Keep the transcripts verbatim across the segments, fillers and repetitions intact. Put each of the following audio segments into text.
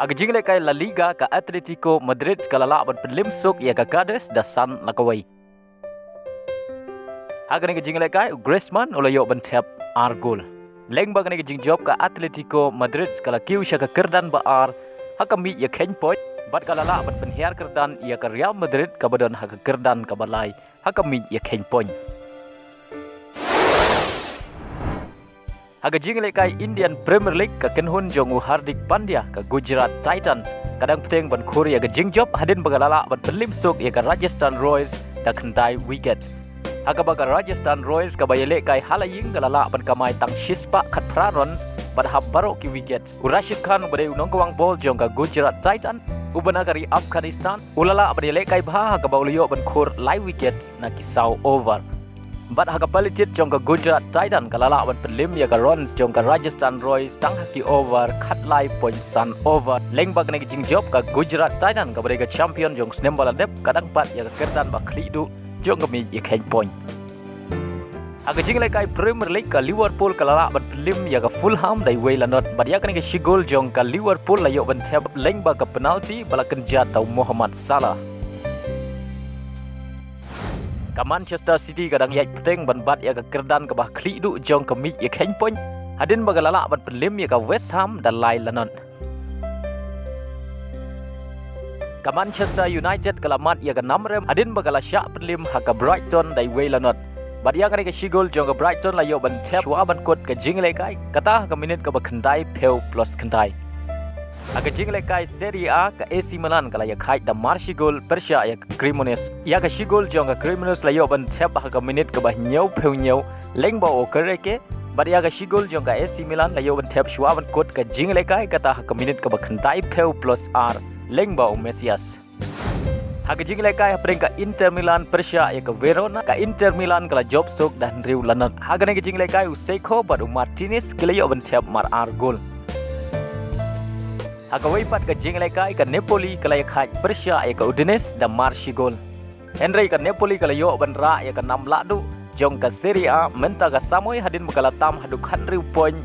Ha ka jinglehkai La Liga, ka Atletico Madrid ka la lah ban pynliem suk ïa ka Cadiz da san la kawei. Ha kane ka jinglehkai u Griezmann u la ïoh ban thep ar gol. Lyngba kane ka jingjop ka Atletico Madrid ka la kiew sha ka kyrdan ba ar ha ka miej ïakheiñ point, bad ka la lah ban pynhiar kyrdan ïa ka Real Madrid kaba don ha ka kyrdan kaba lai ha ka miej ïakheiñ point. Ha ka jinglehkai Indian Premier League, ka kynhun jong u Hardik Pandya, ka Gujarat Titans, ka dang bteng ban khur ïa ka jingjop hadien ba ka la lah ban pynliem suk ïa ka Rajasthan Royals da khyndai wicket. Ha kaba ka Rajasthan Royals kaba ïalehkai ha la ïing ka la lah ban kamai tang shispah khatphra runs bad hap baroh ki wicket. U Rashid Khan uba dei u nongkawang bol jong ka Gujarat Titans uba na ka ri Afghanistan u la lah ban ïalehkai bha ha kaba u la ïoh ban khur lai wicket na ki saw over. Bad ha ka pali tied jong ka Gujarat Titans ka la lah ban pynliem ïa ka runs jong ka Rajasthan Royals tang ha ki over khatlai point san over. Lyngba kane ka jingjop ka Gujarat Titans kaba dei ka champion jong u snem ba la dep ka dang bat ïa ka kyrdan ba khlieh duh jong ka miej ïakheiñ point. Ha ka jinglehkai Premier League ka Liverpool ka la lah ban pynliem ïa ka Fulham da iwei la not. Bad ïa kane ka shi gol jong ka Liverpool la ïoh ban thep lyngba ka penalty ba la kynjat da u Mohamed Salah. Ka Manchester City ka dang ïaid bteng ban bat ïa ka kyrdan kaba khlieh duh jong ka miej ïakheiñ point hadien ba ka la lah ban pynliem ïa ka West Ham da lai la not. Ka Manchester United ka la mad ïa ka namrem hadien ba ka la shah pynliem ha ka Brighton da iwei la not. Bad ïa kane ka shi gol jong ka Brighton la ïoh ban thep shuwa ban kut ka jinglehkai, kata ha ka minit kaba khyndai phew plus khyndai. Ha ka jinglehkai Serie A ka A C Milan ka la ïakhaiñ da mar shi gol pyrshah ïa ka Cremonese. Ïa ka shi gol jong ka Cremonese la ïoh ban thep ha ka minit kaba hynñiew phew hynñiew lyngba u Okereke. Bad ïa ka shi gol jong ka A C Milan la ïoh ban thep shuwa ban kut ka jinglehkai, kata ha ka minit kaba khyndai phew plus ar lyngba u Messias. Ha ka jinglehkai hapdeng ka Inter Milan pyrshah ïa ka Verona, ka Inter Milan ka la jop suk da hynriew la not. Ha kane ka jinglehkai u Seco bad u Martinez ki la ïoh ban thep mar ar gol. Ha kawei pat ka jinglehkai ka Napoli ka la ïakhaiñ pyrshah ïa ka Udinese da mar shi gol. Hynrei ka Napoli ka la ïoh ban rah ïa ka nam lahduh jong ka Serie A mynta ka samoi hadien ba ka la tam haduh khathynriew point,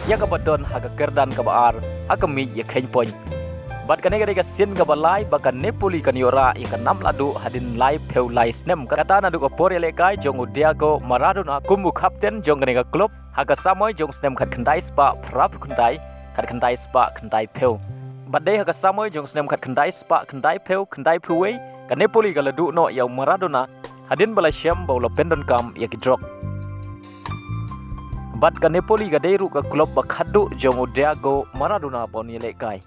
ïa kaba don ha ka kyrdan kaba ar ha ka miej ïakheiñ point. Bad kane ka dei ka sien kaba lai ba ka Napoli kan ïoh rah ïa ka nam lahduh hadien lai phew lai snem, kata naduh ka por ïalehkai jong u Diego Maradona kum u captain jong kane ka club ha ka samoi jong u snem khatkhyndai spah phra phew khyndai, khatkhyndai spah khyndai phew. Bad dei ha ka samoi jong u snem khatkhyndai spah khyndai phew khyndai phew wei, ka Napoli ka la duh noh ïa u Maradona hadien ba la shem ba u la pyndonkam ïa ki drok. Bad ka Napoli ka dei ruh ka club ba khatduh jong u Diego Maradona ba un ïalehkai.